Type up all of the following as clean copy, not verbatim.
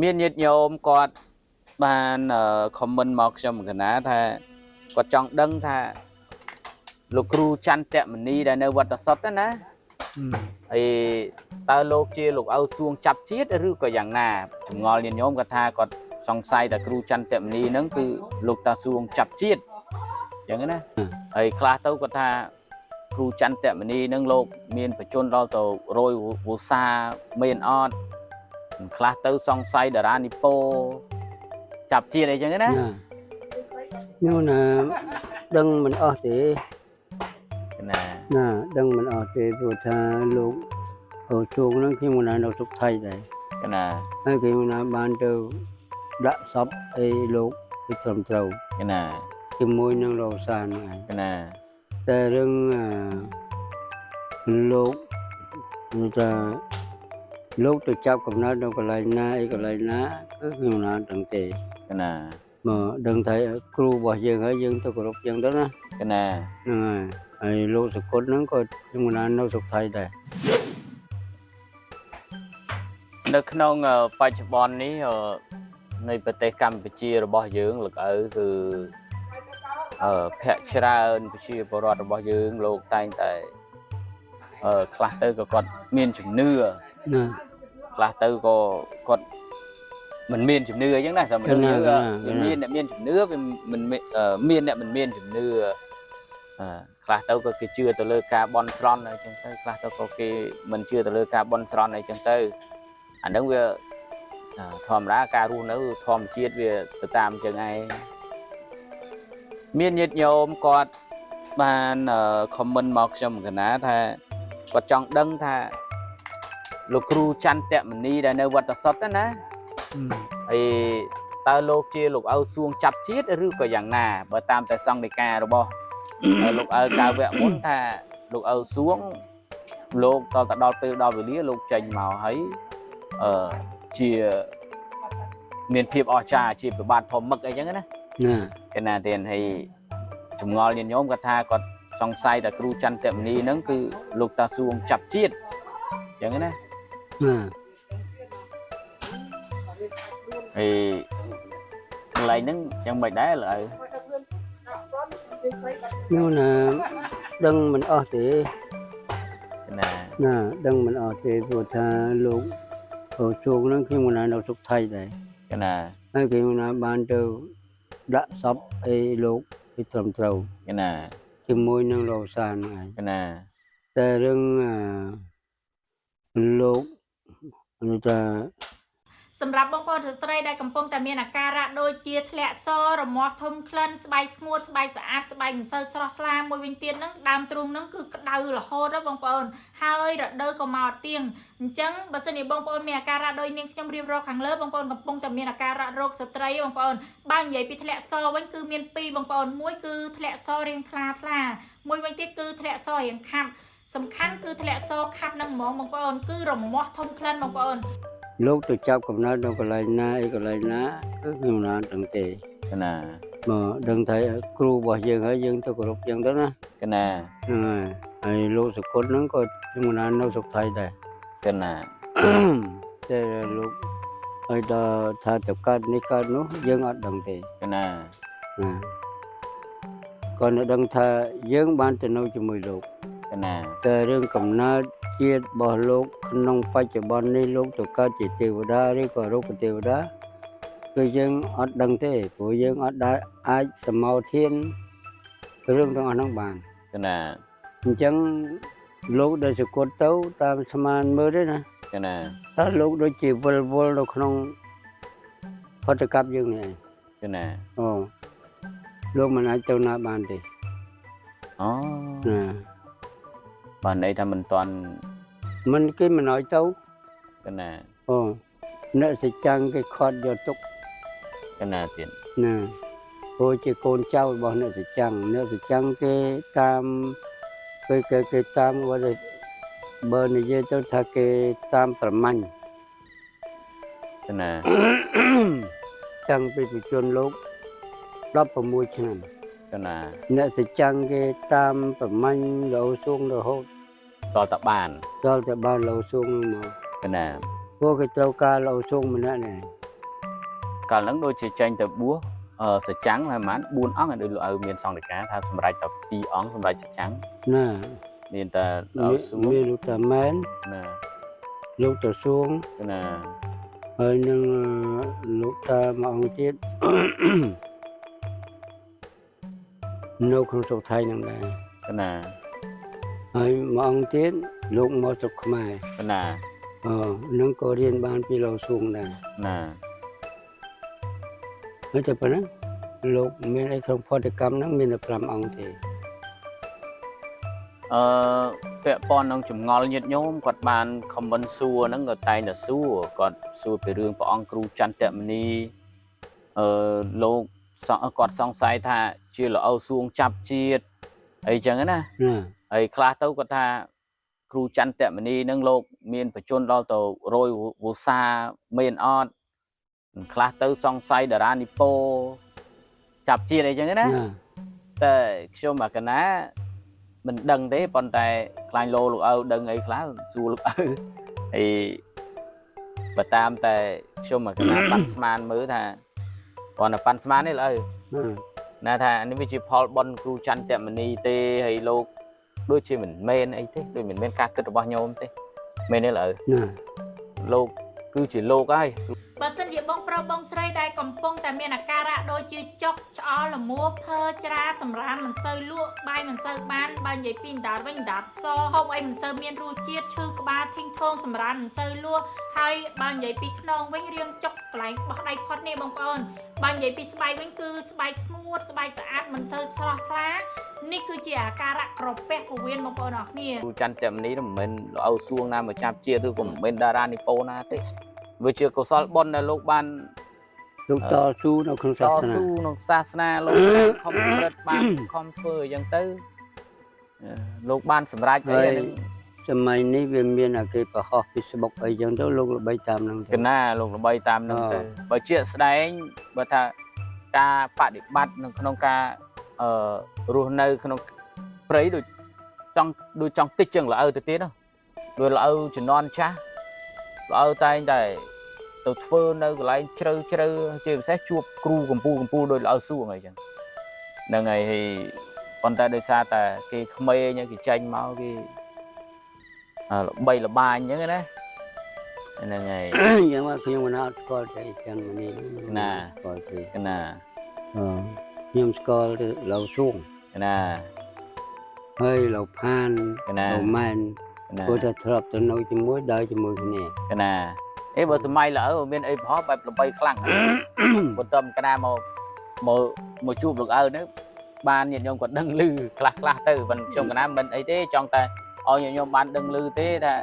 មានញាតិញោមគាត់បាន comment មកខ្ញុំកណាថាគាត់ចង់ដឹងថាលោកគ្រូចន្ទមនីដែលនៅវត្តសុទ្ធណាហើយតើលោកជាលោកឪសួងចាប់ជាតិឬក៏យ៉ាងណាចម្ងល់ញាតិញោមគាត់ថាគាត់សង្ស័យតែគ្រូចន្ទមនីហ្នឹងគឺលោកតាសួងចាប់ជាតិអញ្ចឹងណាហើយខ្លះទៅគាត់ថាគ្រូចន្ទមនីហ្នឹងលោកមានបជនដល់ទៅរយវស្សាមានអត់ខ្លះទៅសង្ស័យតារានិពោចាប់ជាតិអីចឹងណា ណានោះណាដឹងមិនអស់ទេ ណា ណាដឹងមិនអស់ទេព្រោះថាលោកអូជួងហ្នឹងខ្ញុំណានៅស្រុកថៃដែរ ណា ហើយខ្ញុំណាបានទៅដាក់សពអីលោកពីត្រឹមត្រូវ ណា ជាមួយនឹងលោកសានហ្នឹងឯង ណា តែរឿងលោកគឺថាលោកទៅចាប់កំណើតនៅកន្លែងណាអីកន្លែងណាគឺខ្ញុំណាដឹងទេ ណា មកដឹងថាគ្រូរបស់យើងហើយយើងទៅគោរពយើងទៅណា ណា ហ្នឹងហើយហើយលោកសកុតហ្នឹងក៏ខ្ញុំណានៅស្រុកថៃដែរ នៅក្នុងបច្ចុប្បន្ននេះនៃប្រទេសកម្ពុជារបស់យើងលោកឪគឺភ័ក្រច្រើនប្រជាពលរដ្ឋរបស់យើងលោកតែងតែខ្លះទៅក៏គាត់មានជំនឿ ណា ខ្លះទៅក៏គាត់មិនមានជំនឿអញ្ចឹងណាតែមនុស្សយើងវាមានអ្នកមានជំនឿវាមិនមានអ្នកមិនមានជំនឿខ្លះទៅក៏គេជឿទៅលើការបន់ស្រន់អីចឹងទៅខ្លះទៅក៏គេមិនជឿទៅលើការបន់ស្រន់អីចឹងទៅអាហ្នឹងវាធម្មតាការរស់នៅធម្មជាតិវាទៅតាមចឹងឯងមានញាតិញោមគាត់បាន comment មកខ្ញុំកណាថាគាត់ចង់ដឹងថាលោកគ្រូចន្ទមនីដែលនៅវត្តសុទ្ធណាហើយតើលោកជាលោកឪសួងចាប់ជាតិឬក៏យ៉ាងណាបើតាមតែសង្ឃដីការបស់លោកឪកាវៈមុនថាលោកឪសួងលោកតទៅដល់ពេលដល់វេលាលោកចេញមកហើយអឺជាមានភាពអស្ចារ្យជាប្របាទធម្មឹកអីចឹងណា ណា កណាទៀតហើយចម្ងល់ញាតិញោមគាត់ថាគាត់សង្ស័យតែគ្រូចន្ទមនីហ្នឹងគឺលោកតាសួងចាប់ជាតិអញ្ចឹងណា ណា ហើយកន្លែងហ្នឹងយ៉ាងម៉េចដែរលើឪ នោះណាដឹងមិនអស់ទេ ណា ណាដឹងមិនអស់ទេព្រោះថាលោកអូជួងហ្នឹងខ្ញុំណានៅស្រុកថៃដែរ ណា ហើយខ្ញុំណាបានទៅដាក់សពអីលោកពីត្រឹមត្រូវ ណា ជាមួយនឹងលោកសានហ្នឹងឯង ណា តែរឿងលោកគឺថា សម្រាប់បងប្អូនស្ត្រីដែលកំពុងតែមានអាការៈដូចជាធ្លាក់សរមាស់ធំក្លិនស្បែកស្ងួតស្បែកស្អាតស្បែកមិនសូវស្រស់ថ្លាមួយវិញទៀតហ្នឹងដើមទ្រូងហ្នឹងគឺក្តៅរហូតណាបងប្អូនហើយរដូវក៏មកទៀងអញ្ចឹងបើសិនជាបងប្អូនមានអាការៈដូចនាងខ្ញុំរៀបរាប់ខាងលើបងប្អូនកំពុងតែមានអាការៈរោគស្ត្រីបងប្អូនបើនិយាយពីធ្លាក់សវិញគឺមានពីរបងប្អូនមួយគឺធ្លាក់សរាងថ្លាថ្លាមួយវិញទៀតគឺធ្លាក់សរាងខាប់សំខាន់គឺធ្លាក់សខាប់ហ្នឹងហ្មងបងប្អូនគឺរមាស់ធំក្លិនបងប្អូន លោកទៅចាប់កំណើតនៅកន្លែងណាអីកន្លែងណាគឺខ្ញុំណាដឹងទេ ណា មកដឹងថាគ្រូរបស់យើងហើយយើងទៅគោរពយើងទៅណា ណា ហ្នឹងហើយហើយលោកសកុតហ្នឹងក៏ខ្ញុំណានៅស្រុកថៃដែរ ណា តែលោកហើយដល់ថាទៅកើតនេះកើតនោះយើងអត់ដឹងទេ ណា ណាគាត់នៅដឹងថាយើងបានទៅនៅជាមួយលោក ណា តែរឿងកំណើតជាតិរបស់លោកក្នុងបច្ចុប្បន្ននេះលោកទៅកើតជាទេវតាឬក៏រូបទេវតាគឺយើងអត់ដឹងទេព្រោះយើងអត់ដែលអាចសមោធានរឿងទាំងអស់ហ្នឹងបាន ណា អញ្ចឹងលោកដែលសគត់ទៅតាមស្មានមើលទេណា ណា តើលោកដូចជាវិលវល់នៅក្នុងផុតកម្មយើងនេះឯង ណា អូលោកមិនអាចទៅណាបានទេ អូ ណា បានន័យថាមិនតាន់ មិនគេមិនឲ្យទៅ ណា អូអ្នកសច្ចាំងគេខាត់យកទុក ណាទៀត ណាព្រោះជាកូនចៅរបស់អ្នកសច្ចាំងអ្នកសច្ចាំងគេតាមគេគេគេតាមបើបើនិយាយទៅថាគេតាមប្រមាញ់ ណា តាំងពីប្រជជនលោក16ឆ្នាំ ណា អ្នកសច្ចាំងគេតាមប្រមាញ់លោសួងរហូត តតបាន ដល់តែបានលោសួងមក ណា ព្រោះគេត្រូវការលោសួងម្នាក់នេះ កាលហ្នឹងដូចជាចេញទៅបួសសច្ចាំងហើយប្រហែល4អង្គដូចលោកឪមានសង្ឃដីកាថាសម្រេចតែ2អង្គសម្រេចសច្ចាំង ណា មានតែលោក មាន សួង មានលោកតាម៉ែន ណា លោកតាសួង ណា ហើយនឹងលោកតាមួយអង្គទៀត នៅក្នុងស្រុកថៃហ្នឹងដែរ ណា ហើយមួយអង្គទៀតលោកមកស្រុកខ្មែរ ណា អឺនឹងក៏រៀនបានពីលោកសួងដែរ ណា ហើយតែប៉ុណ្ណឹងលោកមានអីក្នុងផតកម្មហ្នឹងមានតែ5អង្គទេ អឺពាក់ព័ន្ធនឹងចម្ងល់ញាតិញោមគាត់បាន comment សួរហ្នឹងក៏តែងតែសួរគាត់សួរពីរឿងព្រះអង្គគ្រូចន្ទមនីអឺលោកសង្គាត់សង្ស័យថាជាលោកឪសួងចាប់ជាតិអីចឹងណា ណា ហើយខ្លះទៅគាត់ថាគ្រូចន្ទមនីនឹងលោក មានបច្ចុប្បន្នដល់ទៅ100វស្សាមានអត់ខ្លះទៅសង្ស័យតារានិពោចាប់ជាតិអីចឹងណា ណា តែខ្ញុំអាកណាមិនដឹងទេប៉ុន្តែខ្លាញ់លោលោកឪដឹងអីខ្លះសួរលោកឪហើយបើតាមតែខ្ញុំអាកណាប៉ាន់ស្មានមើលថាគ្រាន់តែប៉ាន់ស្មានទេលោកឪ ណា ណាថានេះវាជាផលបុណ្យគ្រូចន្ទមនីទេហើយលោកដូចជាមិនមែនអីទេដូចមិនមែនការគិតរបស់ញោមទេមែនទេលោកឪ ណា លោកគឺជាលោកហើយ បើសិនជាបងប្រុសបងស្រីដែលកំពុងតែមានអាការៈដូចជាចុកឆ្អល់លមួភើច្រាសម្រានមិនសូវលក់បាយមិនសូវបានបើនិយាយពីអណ្ដាតវិញអណ្ដាតសហូបអីមិនសូវមានរសជាតិឈឺក្បាលធីងថងសម្រានមិនសូវលក់ហើយបើនិយាយពីខ្នងវិញរៀងចុកកន្លែងបោះដៃផុតនេះបងប្អូនបើនិយាយពីស្បែកវិញគឺស្បែកស្ងួតស្បែកស្អាតមិនសូវស្រស់ថ្លានេះគឺជាអាការៈក្រពះពោះវៀនបងប្អូនអរគ្នា គ្រូចន្ទមនីនោះមិនមែនលោកឪសួងណាមកចាប់ជាតិឬក៏មិនមែនតារានិពោណាទេវាជាកុសលបុណ្យដែលលោកបាន លោកតស៊ូនៅក្នុង ត សាសនា ស៊ូក្នុងសាសនាលោកបានខំប្រឹតបានខំធ្វើអញ្ចឹងទៅលោកបានសម្រេចអីអាហ្នឹង សម័យនេះវាមានអាគេប្រហោះ Facebook អីចឹងទៅលោកល្បីតាមហ្នឹងទៅ កណាលោកល្បីតាមហ្នឹងទៅបើជាក់ស្ដែងបើថាការបដិបត្តិនៅក្នុងការអឺរស់នៅក្នុងព្រៃដូចចង់ដូចចង់តិចជាងល្អៅទៅទៀតណាដូចល្អៅជំនាន់ចាស់ល្អៅតែងតែទៅធ្វើនៅកន្លែងជ្រៅជ្រៅជាពិសេសជួបគ្រូកម្ពូលកម្ពូលដូចល្អៅសួងអីចឹងហ្នឹងហើយហើយប៉ុន្តែដោយសារតែគេក្មេងគេចេញមកគេល្បីល្បាញអញ្ចឹងណាហ្នឹងហើយ យ៉ាងមកខ្ញុំមិនអត់ស្គាល់ទេចន្ទមនីហ្នឹង ណា ស្គាល់ទេ ណា អឺខ្ញុំស្គាល់ទៅលោកសួង ណា ហើយលោកផាន ណា លោកម៉ែន ណា ព្រោះតែធ្លាប់ទៅនៅជាមួយដើរជាមួយគ្នា ណាអេបើសម័យល្អមានអីផោះបែបល្បីខ្លាំង បន្ទាប់កណាមកមកមកជួបលោកឪនេះបានញាតិញោមក៏ដឹងឮខ្លះខ្លះទៅមិនខ្ញុំកណាមិនអីទេចង់តែឲ្យញាតិញោមបានដឹងឮទេថា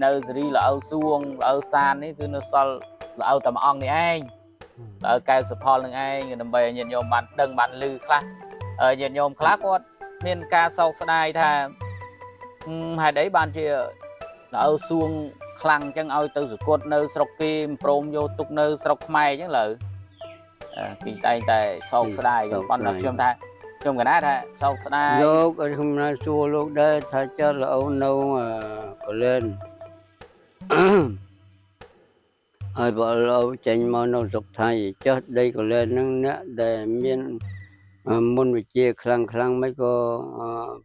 នៅសេរីល្អសួងល្អសាននេះគឺនៅសល់ល្អតែមួយអង្គនេះឯងល្អកែវសុផលនឹងឯងដើម្បីឲ្យញាតិញោមបានដឹងបានឮខ្លះហើយញាតិញោមខ្លះគាត់មានការសោកស្ដាយថាហេតុអីបានជាល្អសួងខ្លាំងអញ្ចឹងឲ្យទៅសគត់នៅស្រុកគេមិនព្រមយកទុកនៅស្រុកខ្មែរអញ្ចឹងលើគេតែងតែសោកស្ដាយប៉ុន្តែខ្ញុំថាខ្ញុំកណាថាសោកស្ដាយ លោកឲ្យខ្ញុំណាសួរលោកដែរថាចើល្អនៅកលែន ហើយបើល្អចេញមកនៅស្រុកថៃចុះដីកលែនហ្នឹងអ្នកដែលមានមុនវិជ្ជាខ្លាំងខ្លាំងមិនក៏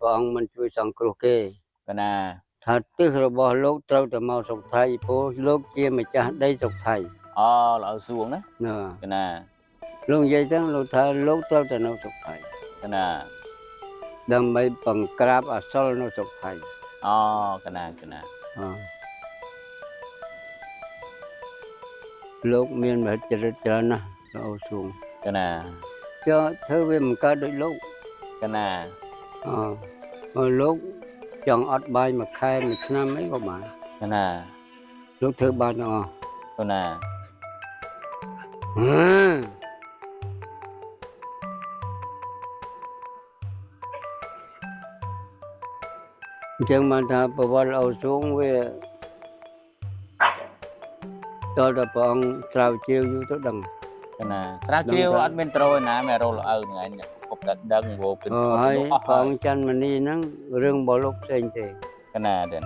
ព្រះអង្គមិនជួយសង្គ្រោះគេ កណា ថាទិសរបស់លោកត្រូវតែមកស្រុកថៃព្រោះលោកជាម្ចាស់ដីស្រុកថៃ អូល្អសួងណា ណា កណា លោកនិយាយចឹងលោកថាលោកត្រូវតែនៅស្រុកថៃ កណា ដើម្បីបង្ក្រាបអសុរនៅស្រុកថៃ អូកណាកណា អលោកមានមហិទ្ធិឫទ្ធិច្រើនណាស់លោកសួង កណា ចុះធ្វើវាមិនកើតដូចលោក កណា អលោកចង់អត់បាយមួយខែមួយឆ្នាំអីក៏បាន កណា លោកធ្វើបានទាំងអស់ កណា ហឺអញ្ចឹងបានថាប្រវត្តិលោកសួងវាតើតើព្រះអង្គស្រាវជ្រាវយូរទៅដឹង កណាស្រាវជ្រាវអត់មានត្រូឯណាមែនរលឪហ្នឹងឯងគប់តែដឹងវោពី អហើយ អស់ហើយ ព្រះអង្គចន្ទមនីហ្នឹងរឿងរបស់លោកផ្សេងទេ កណាទេ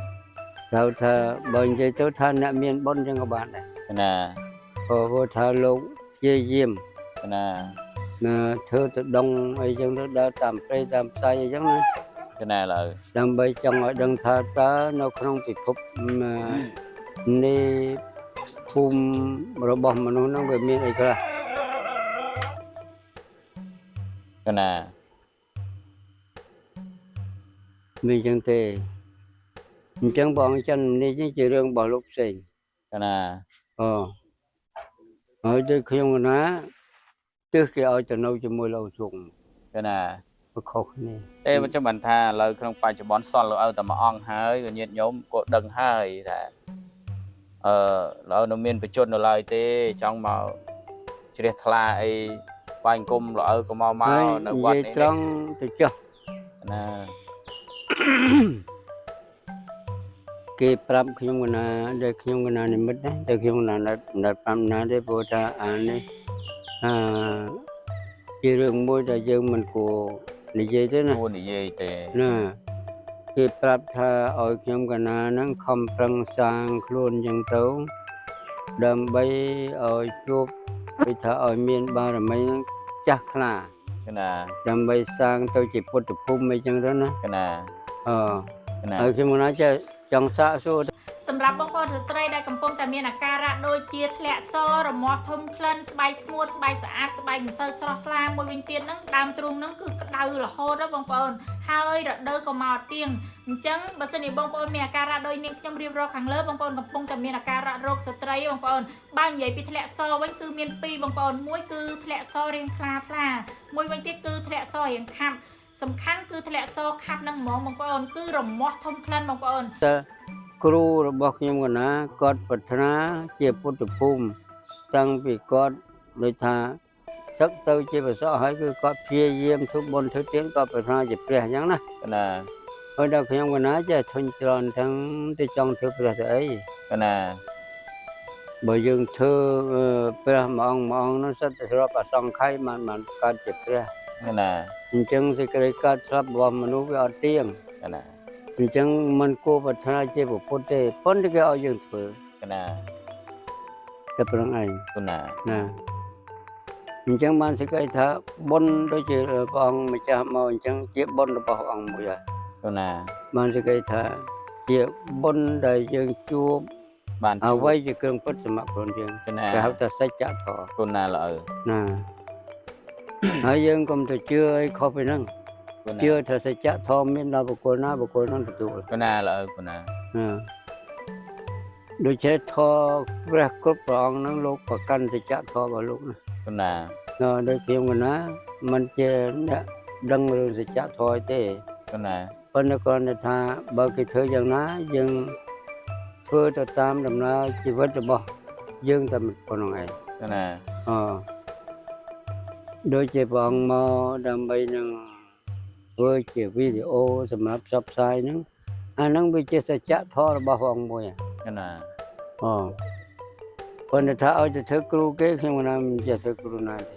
គេថាបើនិយាយទៅថាអ្នកមានបុណ្យចឹងក៏បានដែរ កណា ព្រោះថាលោក យាយាម ណា ណាធ្វើទៅដងអីចឹងទៅដើរតាមព្រៃតាមផ្សៃអីចឹងណា កណាឡើយ ដើម្បីចង់ឲ្យដឹងថាតើនៅក្នុងពិភពនេះភូមិរបស់មនុស្សហ្នឹងវាមានអីខ្លះ កណា មានចឹងទេអញ្ចឹងបងចិននេះជារឿងរបស់លោកផ្សេង កណា អូហើយទៅខ្ញុំកណាទិសគេឲ្យទៅនៅជាមួយលោកជុង កណា វាខុសគ្នា ទេមិនចាំបានថាឥឡូវក្នុងបច្ចុប្បន្នសល់លោកឪតែមួយអង្គហើយក៏ញាតិញោមក៏ដឹងហើយថាអឺលោកឪនៅមានបច្ចុប្បន្ននៅឡើយទេចង់មកជ្រះថ្លាអីបាញ់គុំលោកឪក៏មកមក ហើយ នៅ និ វត្តនេះ យាយត្រង់ទៅចុះ ណា គេប្រាប់ខ្ញុំកណាដែលខ្ញុំកណានិមិត្តណាតែខ្ញុំកណាណត់ប្រាប់ណាទេព្រោះថាអានេះអឺជារឿងមួយដែលយើងមិនគួរនិយាយទេណា គួរនិយាយទេ ណាគេប្រាប់ថាឲ្យខ្ញុំកណាហ្នឹងខំប្រឹងសាងខ្លួនចឹងទៅដើម្បីឲ្យជួបគេថាឲ្យមានបារមីហ្នឹងចាស់ខ្លា កណា ដើម្បីសាងទៅជាពុទ្ធភូមិអីចឹងទៅណា កណា អឺ កណា ហើយខ្ញុំកណាចេះចង់សាកសួរ សម្រាប់បងប្អូនស្ត្រីដែលកំពុងតែមានអាការៈដូចជាធ្លាក់សរមាស់ធំក្លិនស្បែកស្ងួតស្បែកស្អាតស្បែកមិនសូវស្រស់ថ្លាមួយវិញទៀតហ្នឹងដើមទ្រូងហ្នឹងគឺក្តៅរហូតណាបងប្អូនហើយរដូវក៏មកទៀងអញ្ចឹងបើសិនជាបងប្អូនមានអាការៈដូចនាងខ្ញុំរៀបរាប់ខាងលើបងប្អូនកំពុងតែមានអាការៈរោគស្ត្រីបងប្អូនបើនិយាយពីធ្លាក់សវិញគឺមានពីរបងប្អូនមួយគឺធ្លាក់សរាងថ្លាថ្លាមួយវិញទៀតគឺធ្លាក់សរាងខាប់សំខាន់គឺធ្លាក់សខាប់ហ្នឹងហ្មងបងប្អូនគឺរមាស់ធំក្លិនបងប្អូន គ្រូរបស់ខ្ញុំកណាគាត់ប្រាថ្នាជាពុទ្ធភូមិតាំងពីគាត់ដូចថាសឹកទៅជាប្រសក់ហើយគឺគាត់ព្យាយាមធ្វើបុណ្យធ្វើទានគាត់ប្រាថ្នាជាព្រះអញ្ចឹងណា កណា ហើយដល់ខ្ញុំកណាចេះធុញទ្រាន់ទាំងទៅចង់ធ្វើព្រះទៅអី កណា បើយើងធ្វើព្រះមួយអង្គមួយអង្គនោះសិតតែស្រាប់អសង្ខ័យបានបានកើតជាព្រះ កណា អញ្ចឹងសេចក្តីកើតស្រាប់របស់មនុស្សវាអត់ទៀង កណា អញ្ចឹងมันគួរប្រាថ្នាជាពុទ្ធទេប៉ុន្តែគេឲ្យយើងធ្វើ កណា តែប្រឹងឯង កណា ណាអញ្ចឹងបានសេចក្តីថាបុណ្យដូចជាព្រះអង្គម្ចាស់មកអញ្ចឹងជាបុណ្យរបស់ព្រះអង្គមួយហើយក ណា បានសេចក្តីថាជាបុណ្យដែលយើងជួប បានជួប អ្វីជាគ្រឿងពិតសម្រាប់ខ្លួនយើង កណា គេហៅថាសច្ចធម៌ កណាល្អ ណាហើយយើងកុំទៅជឿអីខុសពីហ្នឹង កណា ជឿថាសច្ចធម៌មានដល់បុគ្គលណាបុគ្គលហ្នឹងទទួល កណាល្អកណា ណាដូច្នេះធម៌ព្រះគ្រប់ព្រះអង្គហ្នឹងលោកប្រកាន់សច្ចធម៌របស់លោកណា កណា ណាដូចខ្ញុំកណាมันជាអ្នកដឹងរឿងសច្ចធម៌ទេ កណា ប៉ុន្តែគ្រាន់តែថាបើគេធ្វើយ៉ាងណាយើងធ្វើទៅតាមដំណើរជីវិតរបស់យើងតែប៉ុណ្្នឹងឯង កណា អដូចជាព្រះអង្គមកដើម្បីនឹងធ្វើជាវីដេអូសម្រាប់ផ្សព្វផ្សាយហ្នឹងអាហ្នឹងវាជាសច្ចធម៌របស់ព្រះអង្គមួយក ណា អប៉ុន្តែថាឲ្យទៅធ្វើគ្រូគេខ្ញុំកណាមិនចេះធ្វើគ្រូណាទេ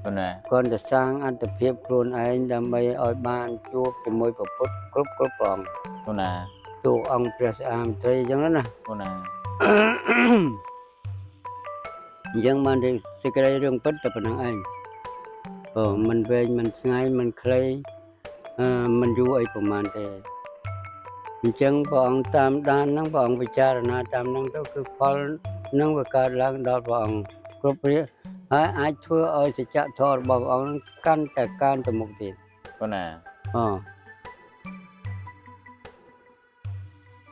កណា គ្រាន់តែសាងអត្តភាពខ្លួនឯងដើម្បីឲ្យបានជួបជាមួយព្រះពុទ្ធគ្រប់គ្រប់ព្រះអង្គ កណា ទូអង្គព្រះស្អាមត្រីអញ្ចឹងណា កណា អញ្ចឹងបានតែសេចក្តីរឿងពិតតែប៉ុណ្្នឹងឯងព្រោះមិនវែងមិនឆ្ងាយមិនខ្លីអឺមិនយូរអីប្រហែលទេអញ្ចឹងព្រះអង្គតាមដានហ្នឹងព្រះអង្គពិចារណាតាមហ្នឹងទៅគឺផលហ្នឹងវាកើតឡើងដល់ព្រះអង្គគ្រប់ព្រះហើយអាចធ្វើឲ្យសច្ចធម៌របស់ព្រះអង្គហ្នឹងកាន់តែកើនទៅមុខទៀត កណា អ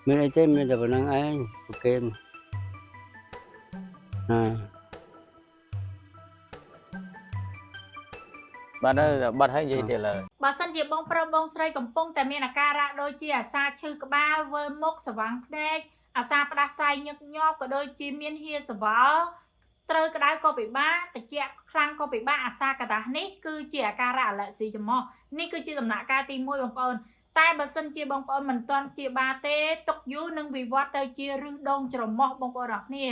មានអីទេមានតែប៉ុណ្្នឹងឯងប្រកេនណា បាទហើយបាត់ហើយនិយាយទៀតឡើយ បើសិនជាបងប្រុសបងស្រីកំពុងតែមានអាការៈដូចជាអាសាឈឺក្បាលវិលមុខស្វាងភ្នែកអាសាផ្ដាសាយញឹកញាប់ក៏ដូចជាមានហៀសវល់ត្រូវក្តៅក៏ពិបាកត្រជាក់ខ្លាំងក៏ពិបាកអាសាកដាស់នេះគឺជាអាការៈអាឡែស៊ីច្រមុះនេះគឺជាដំណាក់កាលទី1បងប្អូនតែបើសិនជាបងប្អូនមិនទាន់ព្យាបាលទេទុកយូរនឹងវិវត្តទៅជាឫសដូងច្រមុះបងប្អូនអរគ្នា